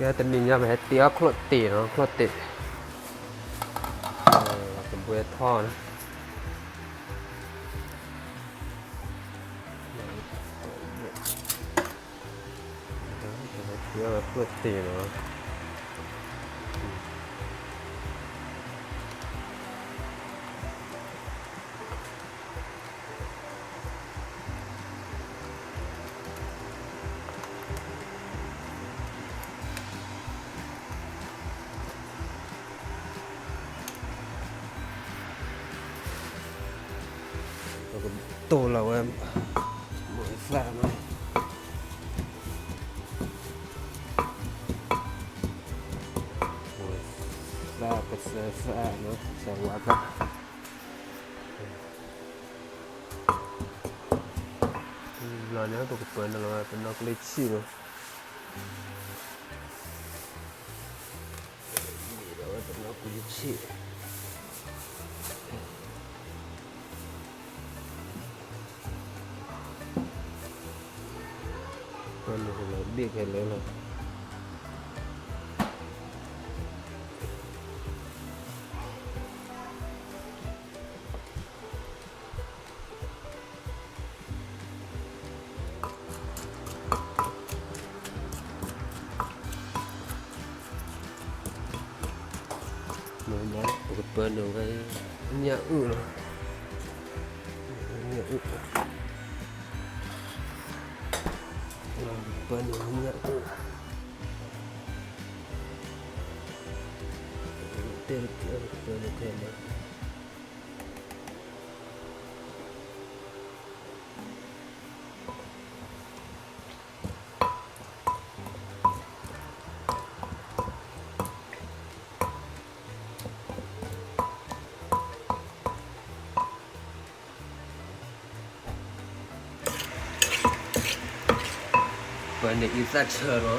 ကဲ တနံၤညါပဟဲတ့အီၣ်ချိၣ်တ့ၢ်နီၤ, ချိၣ်တ့ၢ်, ကဘှဲထီၣ်နီၤ, တ့အီၣ်ချိၣ်တ့ၢ်နီၤ. ပကတိၢ်လီၤဝဲ မိၢ်သၣ်နီၤ, မိၢ်သၣ် ကစၢ်သၣ်နီၤ, ကစၢ်ဝါသၣ်, လီၤန့ၣ် ပကပၢနုာ်လီၤဝဲတနီၤကလံၤဆံၣ်နီၤ. မ့ၢ်ဒီးဝဲတနီၤကလံၤဆံၣ်, ပၢနုာ်လီၤဘ့ၣ်ခဲလၢာ်လီၤ. မ့ၢ်ညါ ပကပၢနုာ်ဝဲ ညၣ်အုၣ်လီၤ, ညၣ်အုၣ်, ပၢနုာ်ဝဲညၣ်အုၣ်, တဲတကဲ ပၢနုာ်ခဲလၢာ်. ပၢနုာ်အံသၣ်ဆၢလီၤ.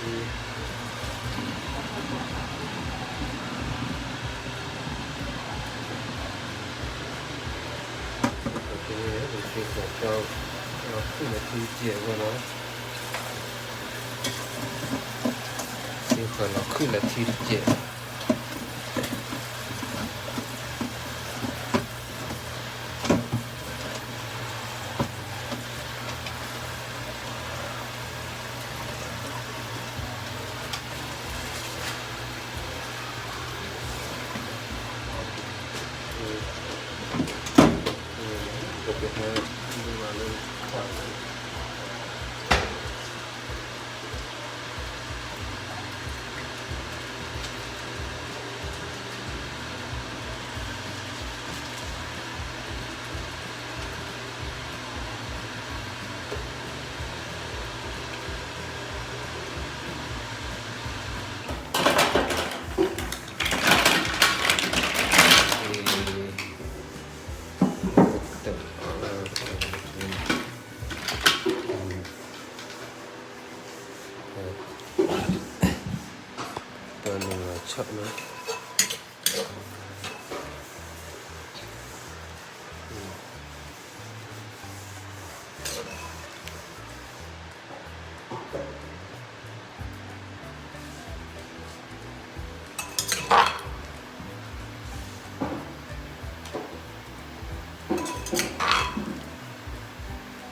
အဃိန့ၣ် ပက့ၤဃီၤကၠီ လီၤခုၣ်လၢထံတစဲးအဂီၢ်နီၤ, က့ၤဃီၤလီၤခုၣ်လၢထံတစဲး. ပနုာ်လီၤဆီၣ်န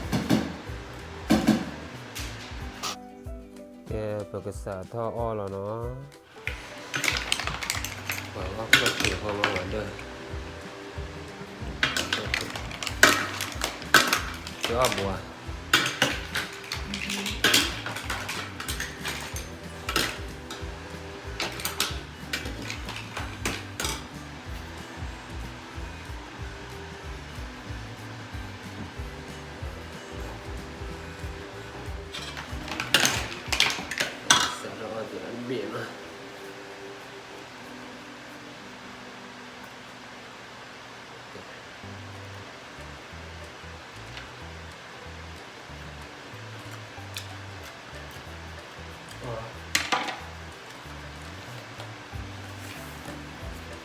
ီၤ. ကဲ ပကစးထီၣ်အီၣ်လီၤနီၤ. ပှၤအီၣ်ကျီၢ်စ့ၤဃီလီၤဝဲဒၣ်, ကအီၣ်ဘှါ. စးထီၣ်အီၣ်တ့ၢ်အဘ့ၣ်နီၤ.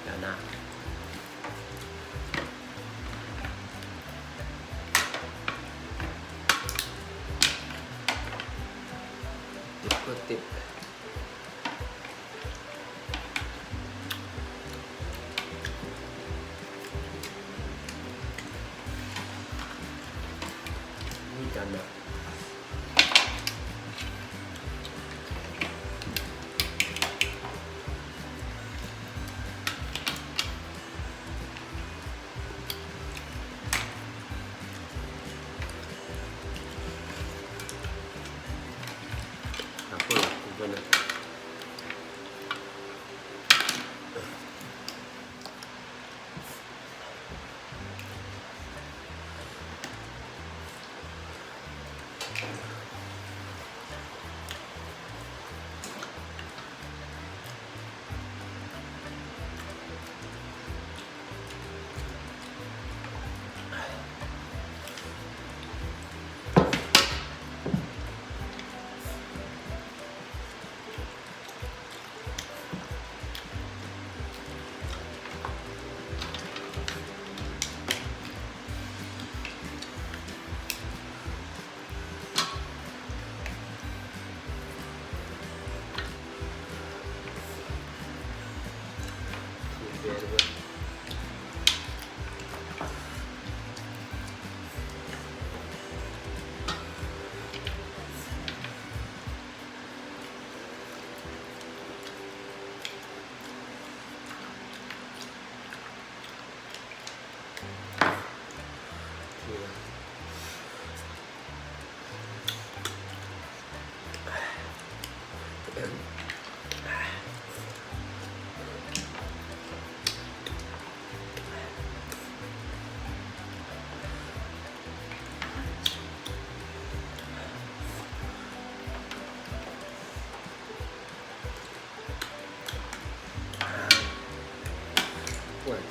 တၢ်နၢ် တၢ်ခိၣ်သ့ၣ် မ့ၢ်တၢ်နၢ် ပှၤ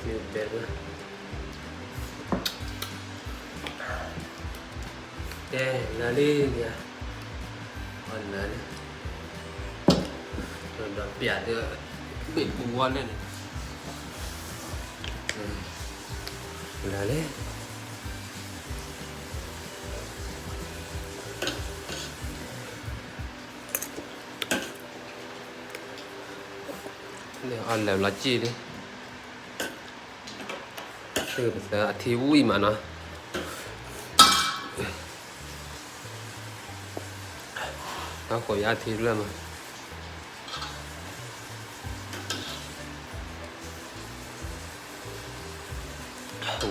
က့ၤဘဲလၢ ကဲ လၢလံ အနၢ်လံ ဒီးပျးဒီး ဘ့ၣ်ပူၤဝဲလၢန့ၣ် လၢလံ အလဲၤလီၤက့ၢ်လံ သုပသၢအထံဝံၤမးနီၤ တၢ်ဃိးယါထံလၢမး ဝံၤ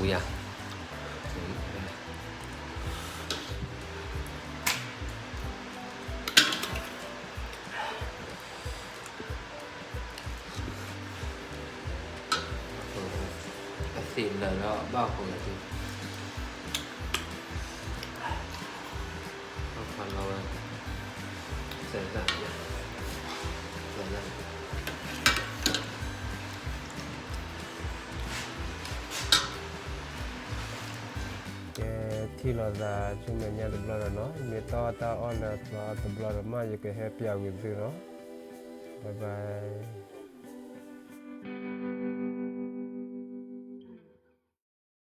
ဧါ အသ့ၣ်လၢာ်လၢဘၣ်ဃိးယါထံ အဖးလီၤဝဲ စဲးသၣ် စဲးသၣ် ကဲ ထံၣ်လိာ်သးဆူမဲာ်ညါတဘျီဒီးနီၤ မ့ၢ်တီတၢ်အီၣ်လၢအဖျီတဘျီဒီးမး ယကဟဲပျးဝံၤသုနီၤ bye bye